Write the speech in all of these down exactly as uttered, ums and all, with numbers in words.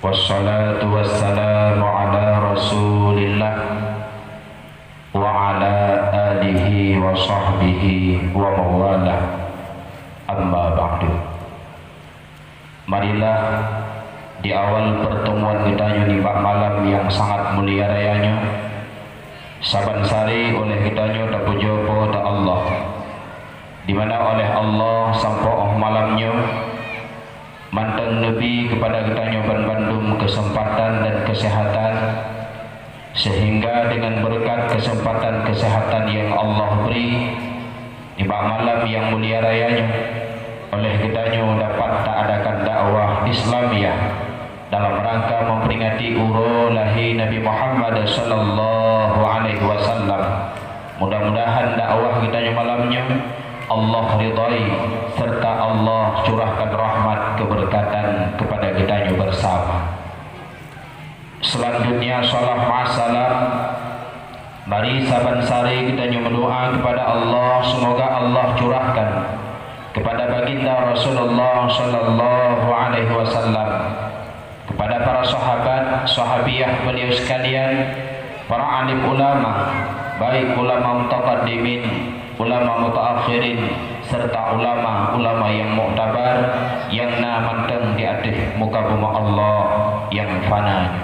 Wassalatu wassalamu ala Rasulillah wa ala alihi wa sahbihi wa mawalah. Amma ba'du. Marilah di awal pertemuan geutanyoe nibak malam nyang sangat mulia raya nyoe, saban sari oleh geutanyoe tapujoe Po teu Allah, di mana oleh Allah sampoe óh malam nyoe mantong neubi keupada geutanyoe banbandum keuseumpatan dan keuseuhatan, seuhingga deungon beureukat keuseumpatan keuseuhatan nyang Allah bri nibak malam nyang mulia raya nyoe, oleh geutanyoe dapat taadakan dakwah Islamiah dalam rangka memperingati uroe lahé Nabi Muhammad sallallahu alaihi wasallam. Mudah-mudahan dakwah geutanyoe malam nyoe Allah ridhai serta Allah curahkan rahmat keberkatan kepada geutanyoe bersama. Selanjutnya, salawat ma'as salam. Mari saban sari geutanyoe meudoa kepada Allah, semoga Allah curahkan kepada baginda Rasulullah sallallahu alaihi wasallam, kepada para sahabat, sahabiah beliau sekalian, para alim ulama, baik ulama mutaqaddimin, ulama mutaakhirin, serta ulama-ulama nyang muktabar nyang na mantong di ateueh muka bumoe Allah nyang fana nyoe.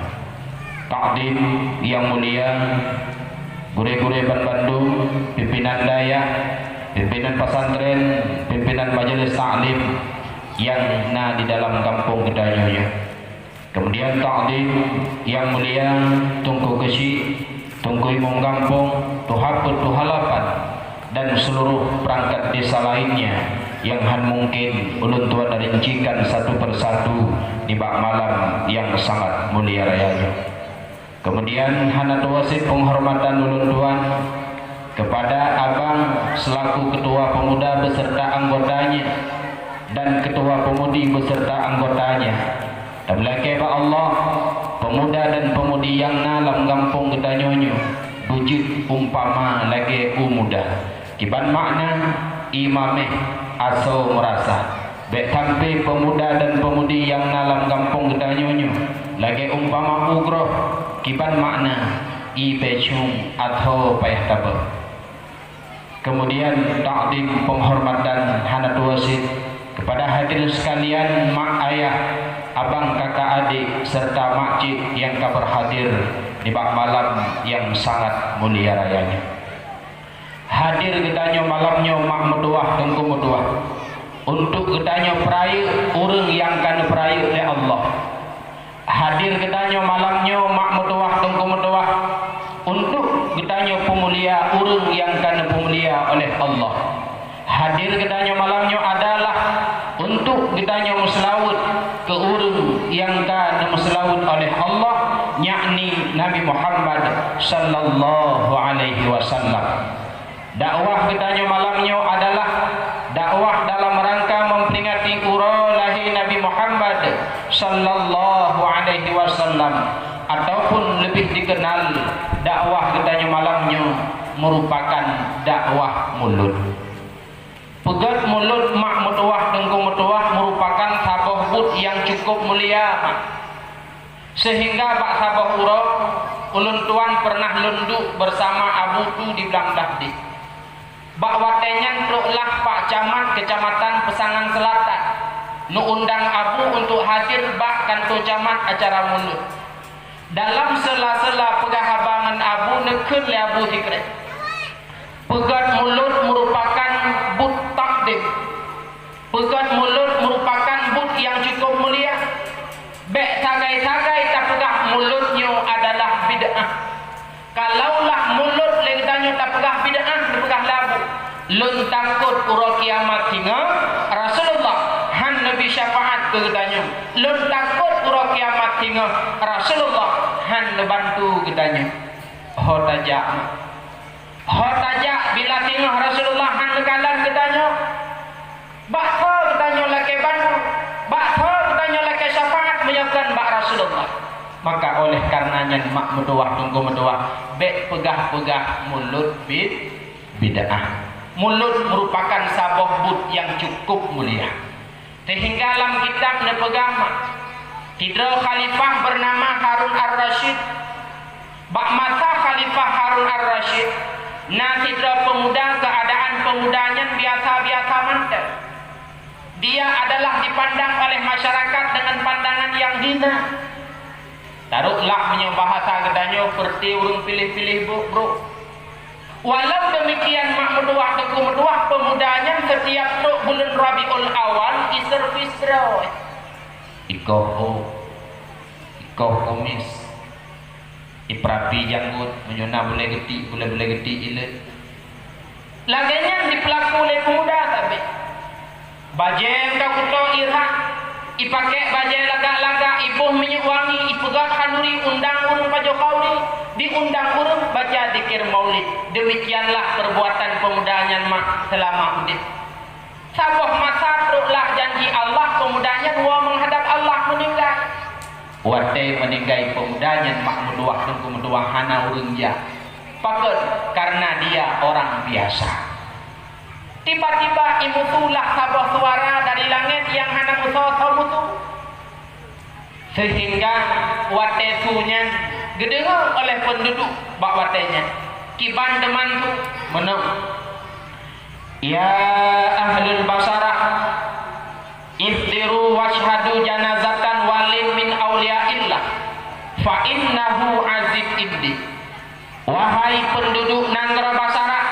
Takdim nyang mulia, gurée-gurée banbandum, pimpinan dayah, pimpinan pesantren, pimpinan majelis taklim nyang na di dalam gampông geutanyoe nyoe. Kemudian takdim nyang mulia, Teungku Keuchik, Teungku Imum Gampông, Tuha Peuet, Tuha Lapan, dan seluruh perangkat desa lainnya yang han mungkin ulôn tuan rincikan satu persatu nibak malam yang sangat mulia raya nyoe. Kemudian hana teuwasét penghormatan ulôn tuan kepada abang selaku ketua pemuda beserta anggotanya dan ketua pemudi beserta anggotanya. Tameulakée bak Allah, pemuda dan pemudi nyang na lam gampông geutanyoe nyoe beujeuet umpama lagée u muda. Kiban makna, i maméh asoe meurasa. Bék sampé pemuda dan pemudi nyang na lam gampông geutanyoe nyoe lagée umpama u groh, kiban makna, i pécung athoe payah tabeuet. Kemudian takdim penghormatan hana teuwasét kepada hadirin sekalian, mak ayah, abang kakak adik, serta makcik nyang ka berhadir nibak malam nyang sangat mulia raya nyoe. Hadir geutanyoe malam nyoe mak meutuwah teungku meutuwah, untuk geutanyoe peurayeuk ureuëng nyang ka neupeurayeuk lé Allah. Hadir geutanyoe malam nyoe mak meutuwah teungku meutuwah, untuk geutanyoe peumulia ureuëng nyang ka neupeumulia oleh Allah. Hadir geutanyoe malam nyoe adalah untuk geutanyoe meuseulaweuet keu ureuëng nyang ka neumeuseulaweuet oleh Allah, yakni Nabi Muhammad sallallahu alaihi wasallam. Dakwah geutanyoe malam nyoe adalah dakwah dalam rangka memperingati uroe lahé Nabi Muhammad sallallahu alaihi wasallam, ataupun lebih dikenal dakwah geutanyoe malam nyoe merupakan dakwah mulod. Peugét mulod mak meutuwah teungku meutuwah merupakan saboh buet nyang cukup mulia, mak. Seuhingga bak saboh uroe, ulôn tuan peureunah lôn duek beusama Abu Tu di Blang Dahdi. Bak watée nyan trok lah Pak Camat Keucamatan Peusangan Seulatan, neuundang Abu untuk hadir bak kantô camat acara mulod. Dalam sela-sela peugah haba ngon Abu, neukheun lé Abu sikrek, peugét mulod meurupakan buet takdim. Peugét mulod meurupakan buet nyang cukup mulia. Bék sagai-sagai tapeugah mulod nyoe adalah bid'ah. Kalaulah mulod lé geutanyoe tapeugah bid'ah, tapeugah labu, lôn takot uroe kiamat singoh Rasulullah han neubi syafaat keu geutanyoe. Lôn takot uroe kiamat singoh Rasulullah han neubantu geutanyoe. Ho tajak, mak. Ho tajak bila singoh Rasulullah han neukalon geutanyoe. Bak soe geutanyoe lakée bantu? Bak soe geutanyoe lakée syafaat meunyoe kon bak Rasulullah? Maka oleh kareuna nyan, mak meutuwah teungku meutuwah, bék peugah-peugah mulod bid-, bid'ah. Mulod meurupakan saboh buet nyang cukup mulia. Sehingga lam kitab neupeugah ma, sidroe khalifah beunama Harun Ar-Rasyid. Bak masa Khalifah Harun Ar-Rasyid, na sidroe peumuda keuadaan peumuda nyan biasa-biasa mantong. Dia adalah dipandang oleh masyarakat dengan pandangan yang hina. Taroklah meunyoe bahasa geutanyoe, peureuté ureuëng piléh-piléh brok-brok. Walau deumikian, mak meutuwah teungku meutuwah, peumuda nyan sitiap trok buleuen Rabiul Awal iservis droe. Ikoh ôk, ikoh kumis, ipeurapi janggot, meunyoe na bulée geutik, bulée-bulée geutik ileut. Lagée nyan jipeulaku lé peumuda sabe. Bajée ka kuto irak, ipakée bajée lagak-lagak, iboh minyeuk wangi, ipeugét khanduri, undang ureuëng pajoh khanduri, diundang ureuëng baca zikir maulid. Deumikianlah peurbuatan peumuda nyan mak seulama udeb. Saboh masa troklah janji Allah, peumuda nyan woe meuhadab Allah meuninggai. Watée meuninggai peumuda nyan, mak meutuwah teungku meutuwah, hana ureuëng jak. Pakon? Karena dia orang biasa. Tiba-tiba imusulah saboh suara dari langét nyang hana meusoe-soe musu. Sehingga watée su nyan geudeungoe oleh peunduduek bak watée nyan, kiban teuma su meunoe, "Ya ahlul Basarah, ihdiru wasyhadu janazatan walin min auliyaillah, fa innahu aziz indi." Wahai peunduduek nanggroe Basarah,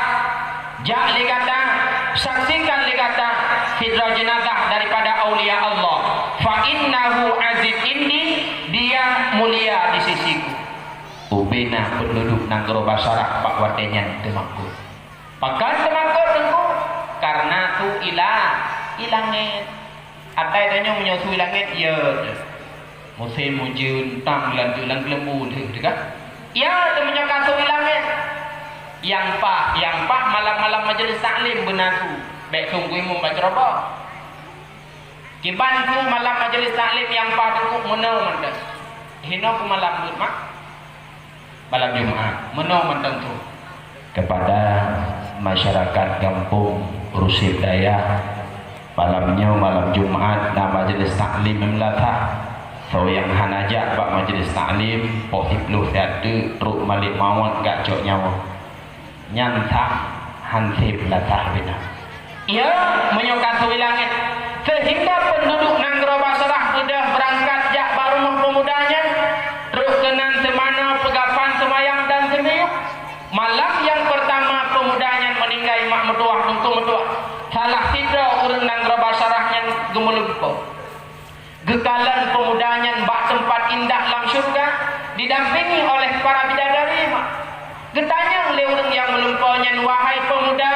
jak lé gata, saksikan lé gata sidroe jeunazah daripada aulia Allah. Fa innahu aziz indi, dia mulia di sisiku. Ubena peunduduek nanggroe Basarah bak watée nyan teumakot. Pakon teumakot teungku? Karena su ila-, ilangét. Atai tanyoe meunyoe su ilangét, ya. Musém ujeuen, tam lam, lam geuleumbu lheueh teuka. Ya, teumeunyoe ka su ilangét. Nyang paih, nyang paih malam-malam majelis taklim beuna su. Bék sungkui mum bak ceureuboh. Kiban su malam majelis taklim nyang paih teungku meunoe mantong. Hinoe peumalam buet mak. Malam Jumat, meunoe mantong su. Kepada masyarakat gampông Rusit Dayah, malam nyoe malam Jumat na majelis taklim meulathah. Soe nyang hana jak bak majelis taklim, poh siplôh siat teuk trok malek mawöt gak cok nyawa. Nyan that han sép latah bina. Ya, meunyoe ka su ilangét, sehingga peunduduek nanggroe Basarah beudôh beurangkat jak bak rumoh peumuda nyan, trok keunan seumanoe, peugapan, seumayang dan seumiyueb. Malam nyang peurtama peumuda nyan meuninggai, mak meutuwah, teungku meutuwah, salah sidroe ureuëng nanggroe Basarah nyan geumeulumpoe. Geukalon peumuda nyan bak teumpat indah lam syeuruga, didampingi oleh para bidadari mak. Geutanyong lé ureuëng nyang meulumpoe nyan, "Wahai peumuda,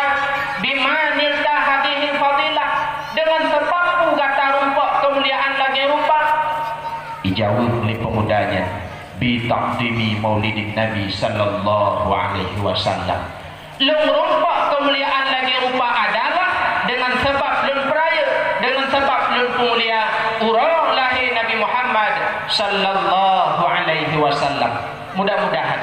bima nilta hadhihil fadilah? Deungon sabab peue gata rumpok keumuliaan lagée rupa?" Ijaweueb lé peumuda nyan, "Bi taqdimi maulidin Nabi sallallahu alaihi wasallam." Lôn rumpok keumuliaan lagée rupa adalah deungon sabab lôn peurayeuk, deungon sabab lôn peumulia uroe lahé Nabi Muhammad sallallahu alaihi wasallam. Mudah-mudahan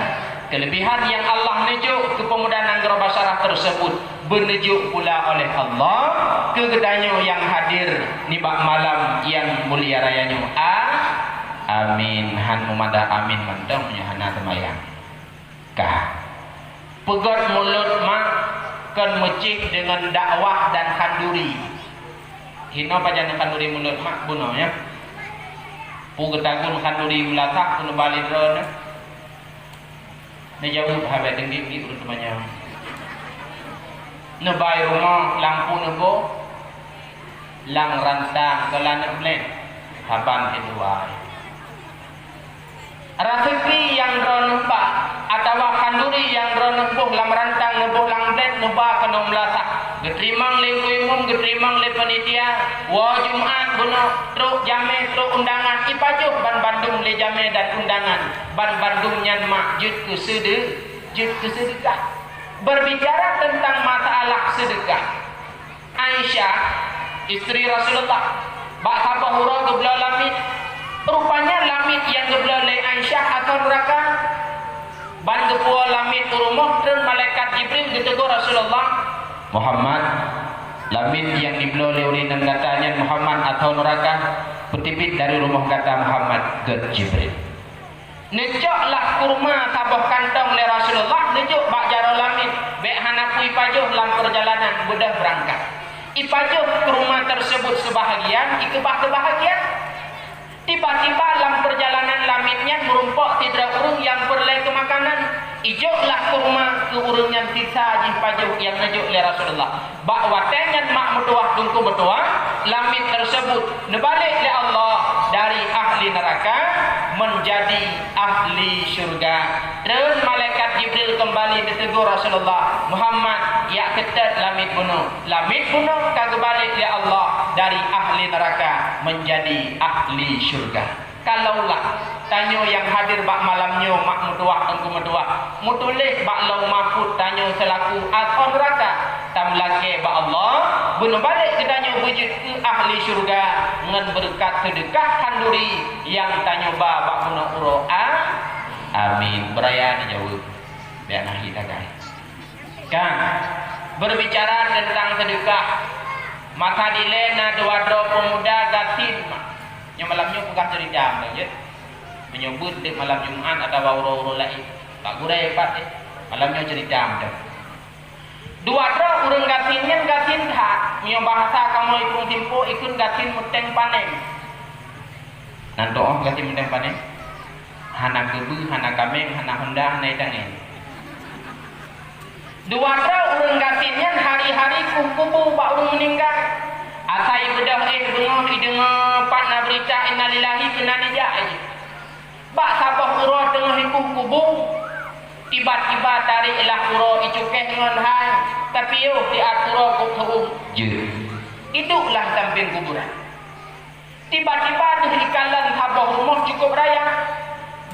keulebihan nyang Allah neujok keu peumuda nanggroe Basarah teuseubut beuneujok pula oleh Allah keu geutanyoe nyang hadir nibak malam nyang mulia raya nyoe. A-, amin. Han meumadah amin mantong meunyoe hana seumayang. Ka. Peugét mulot mak kon meucéh deungon dakwah dan khanduri. Hinoe pajan khanduri mulot mak bunoe, ya. Peue geutagun khanduri meulatah keuneubali droeneuh? Neujaweueb haba teunggik-nggik ureuëng teumanyong. Neubai rumoh lampu neuboh, lam rantang keulaneuh blét, saban sidua. Raseuki nyang droeneuh ba, atawa khanduri nyang droeneuh boh lam rantang neuboh lam blét neuba keunoe meulatah. Geuteurimong lé Teungku Imum, geuteurimong lé panitia, woe Jumat bunoe, trok jamé, trok undangan, ipajoh ban bandum lé jamé dan undangan. Ban bandum nyan mak jeuet keu seudeu-, jeuet keu seudeukah. Berbicara tentang masalah seudeukah, Aisyah, istri Rasulullah, bak saboh uroe geubloe lamiet. Rupanya lamiet nyang geubloe lé Aisyah asoe nuraka. Ban geupuwoe lamiet u rumoh, treun malaikat Jibril geuteugor Rasulullah, "Muhammad, Lamiet nyang jibloe lé ureuëng inong gata nyan Muhammad atau nuraka, peuteubiet dari rumoh gata Muhammad, gét Jibril. Neucok lah kurma saboh kantong lé Rasulullah, neujok bak jaroe lamiet, bék hana peue ipajoh lam peurjalanan beudôh beurangkat. Ipajoh kurma teuseubut seubahagian, ikeubah seubahagian. Tiba-tiba lam peurjalanan lamiet nyan meurumpok sidroe ureuëng nyang peureulée keu makanan. Ijok lah kurma keu ureuëng nyan sisa jih pajoh nyang neujok lé Rasulullah. Bak watée nyan mak meutuwah teungku meutuwah, lamiet teuseubut neubalek lé Allah dari ahli neuraka meunjadi ahli syeuruga. Treun malaikat Jibril keumbali neuteugur Rasulullah, "Muhammad, jak keutet lamiet bunoe." Lamiet bunoe ka geubalek lé Allah dari ahli neuraka meunjadi ahli syeuruga. Kalaulah tanyoe nyang hadir bak malam nyoe mak meutuwah teungku meutuwah, meutuléh bak Lauh Mahfuz tanyoe seulaku atau neuraka, tameulakée bak Allah, beuneubalek geutanyoe beujeuet keu ahli syeuruga ngon beureukat seudeukah khanduri nyang tanyoe ba bak bunoe uroe. A-, amin. Beuraya neujaweueb. Bék na hi tagai. Kan, berbicara tentang sedekah, maka dilée na dua droe pemuda gasien. Nyoe malam nyoe peugah cerita meunan, ya. Meunyoe beuet dek malam Jumat atawa uroe-uroe laén, tak gurée pat deh. Malam nyoe cerita meunan. Dua droe ureuëng gasien nyan gasien that. Meunyoe bahasa kamoe ikung simpo, ikheun gasien meuténg panéng. Nan toh gasien meuténg panéng? Hana keubeu, hana kaméng, hana honda, hana itangén. Dua droe ureuëng gasien nyan hari-hari kuh kubu bak ureuëng meuninggai. Asai beudôh éh beungoh ideungoe pat na beurita innalillahi keunan ijak jih. Bak saboh uroe teungoh ikuh kubu, tiba-tiba tarék lah uroe icukéh ngon hai, tapiôh siat uroe kok teuuem jeuet. Iduek lah sampéng kuburan. Tiba-tiba deuh ikalon saboh rumoh cukup raya.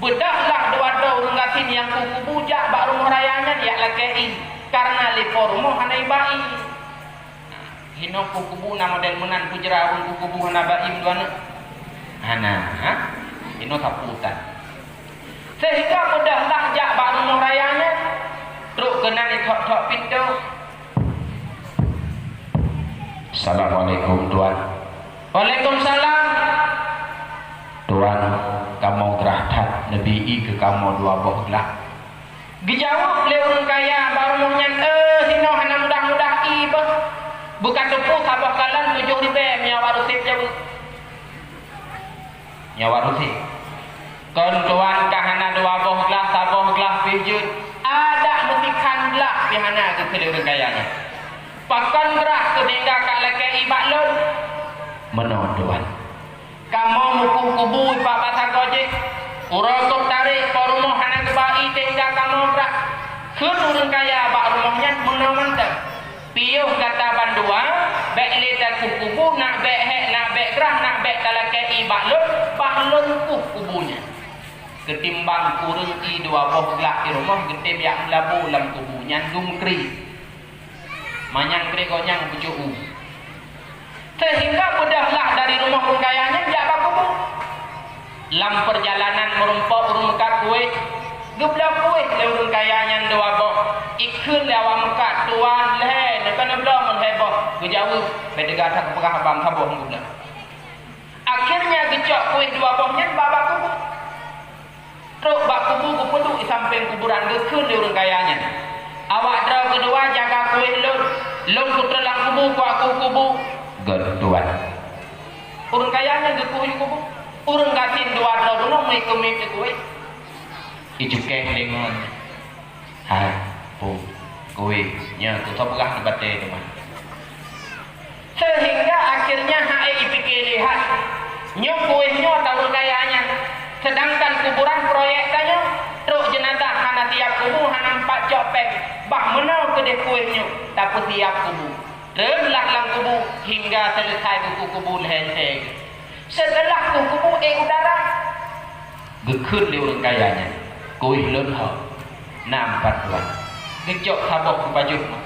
Beudôh lah dua droe ureuëng gasien nyang kuh kubu jak bak rumoh raya nyan jak lakée ié, kareuna lé po rumoh hana iba ié. Hinoe kuh kubu na model meunan, peujra ureuëng kuh kubu hana ba ié dua neuk? Hana, ha? Hinoe sapu tan. Sehingga beudôh lah jak bak rumoh raya nyan, trok keunan ithok-thok pintoe. "Assalamualaikum, Tuan." "Waalaikumsalam." "Tuan, kamoe grah that neubi ié keu kamoe dua boh glah." Geujaweueb lé ureuëng kaya bak rumoh nyan, "Eh, hinoe hana mudah-mudah ié beuh. Beuka teupeu saboh kalon tujoh ribée meunyoe awak reuseb jaweueb." Nyoe awak reuseb. "Kon tuan ka hana dua boh glah, saboh glah pih jeuet. Adak meusikhan glah pih hana," geukheun lé ureuëng kaya nyan. "Pakon grah keu tinggai ka lakée ié bak lôn?" "Meunoe, Tuan." "Kamoe mukuh kubu bak basa gojek. Uroe kok tarék po rumoh hana geuba ié tinggai kamoe grah," kheun ureuëng kaya bak rumoh nyan meunoe mantong. "Piôh gata bandua, bék lé takuh kubu, nak bék hék, nak bék grah, nak bék talakée ié bak lôn, bah lôn kuh kubu nyan." Keutimbang kureueng ié dua boh glah di rumoh, geutem jak meulabô lam kubu nyan, dum kri. Manyang kri gobnyan beucok u. Sehingga beudôh lah dari rumoh ureueng kaya nyan jak bak kubu. Lam peurjalanan meurumpok ureueng meukat kueh, geubloe kueh lé ureueng kaya nyan dua boh. Ikheun lé awak meukat, "Tuan, lhée, neuka neubloe meulhée boh." Geujaweueb, "Bék teuga that kupeugah haba meusaboh meuguda." Akhirnya geucok kueh dua boh nyan ba bak kubu. Trok bak kubu geupeuduek di sampéng kuburan, geukheun lé ureueng kaya nyan, "Awak droe keudua jaga kueh lôn, lôn kutreun lam kubu, kuaku kubu." "Gét, Tuan." Ureueng kaya nyan geukueh u kubu. Ureueng gasien dua droe bunoe meuié keumiet kueh. Icukéh lé ngon. Hai, pu, kueh, nyoe kusoe peugah di batée teuma. Sehingga akhirnya hai ipike lihat, nyoe kueh nyoe tareung kaya nyan, sedangkan kuburan proyek tanyoe, trok jeunazah hana siap kubu, hana meupat cok péng, bah meunoe keudeh kueh nyoe tapeusiap kubu. Treun lah lam kubu hingga seuleusai geukuh kubu lhée lhée. Seuteulah kuh kubu ék u darat, geukheun lé ureueng kaya nyan, "Kueh lôn ho, na meupat dua." Geucok saboh geupajoh meuh.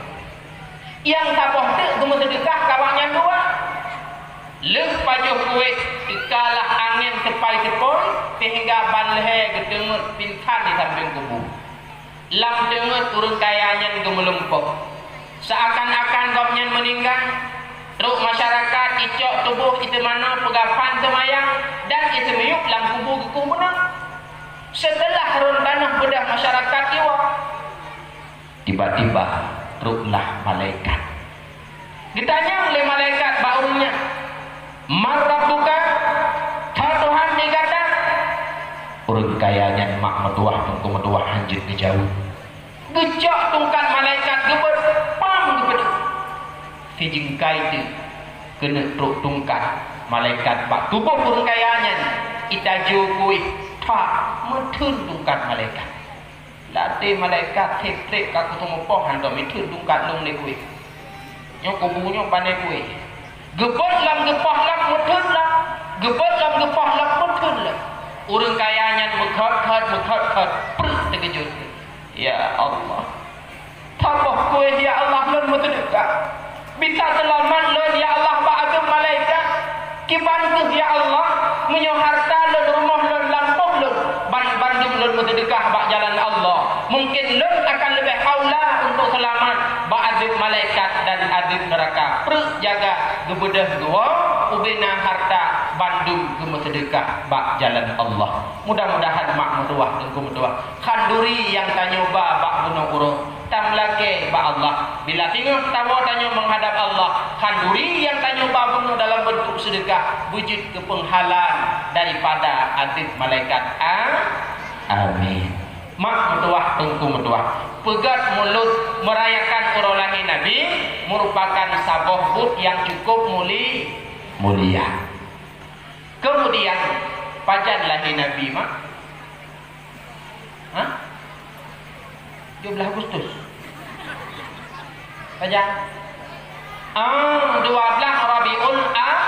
Nyang saboh teuk geumeuseudeukah keu awak nyan dua. Lheueh pajoh kueh, teuka lah angén seupai-seupoi, sehingga ban lhée geuteungeut pingsan di sampéng kubu. Lam teungeut ureueng kaya nyan geumeulumpok, seuakan-akan gobnyan meuninggai. Trok masyarakat icok tuboh iteumanoe peugafan seumayang dan iseumiyueb lam kubu geukueh beunang. Seuteulah rhon tanoh beudôh masyarakat iwoe, tiba-tiba troklah malaikat. Geutanyong lé malaikat bak ureuëng nyan, "Man rabbuka?" Tho Tuhan di gata? Ureuëng kaya nyan mak meutuwah teungku meutuwah hanjeuet geujaweueb. Geucok tungkat malaikat geubeuet, pam geupeudeuh. Sijeungkai teuk keuneuk trok tungkat malaikat bak tuboh ureuëng kaya nyan, itajo kueh, that meutheun tungkat malaikat. Lam até malaikat treb-treb ka kuteumeupoh hántom itheun tungkat lôn lé kueh. Nyoe kubu nyoe pané kueh. Geubeuet lam geupoh lom meutheun lom, geubeuet lam geupoh lom meutheun lom. Ureuëng kaya nyan meukhot-khot, meukhot-khot, preuek teukeujot. Ya Allah. Saboh kueh, ya Allah, lôn meuseudeukah. Bisa seulamat lôn, ya Allah, bak azeub malaikat. Kiban kheueh, ya Allah, meunyoe harta lôn, rumoh lôn, lampôh lôn, ban-, bandum lôn meuseudeukah bak jalan Allah. Mungkin lôn akan leubeh aula untuk seulamat bak azeub malaikat dan azeub neuraka. Preuek jaga geubeudôh geuwoe, ubena harta bandum geumeuseudeukah bak jalan Allah. Mudah-mudahan mak meutuwah, teungku meutuwah. Khanduri nyang tanyoe ba bak bunoe uroe, tameulakée bak Allah. Bila singoh tawoe tanyoe meuhadab Allah, khanduri nyang tanyoe ba bunoe dalam beuntuk seudeukah beujeuet keu peunghalang daripada azeub malaikat. A-, amin. Mak meutuwah, teungku meutuwah, peugét mulod meurayakan uroe lahé Nabi meurupakan saboh buet nyang cukup muli-, mulia. Keumudian, pajan lahé Nabi, mak? Hah? Tujoh blaih Agustus. Pajan? Ah, dua blaih Rabiul A-,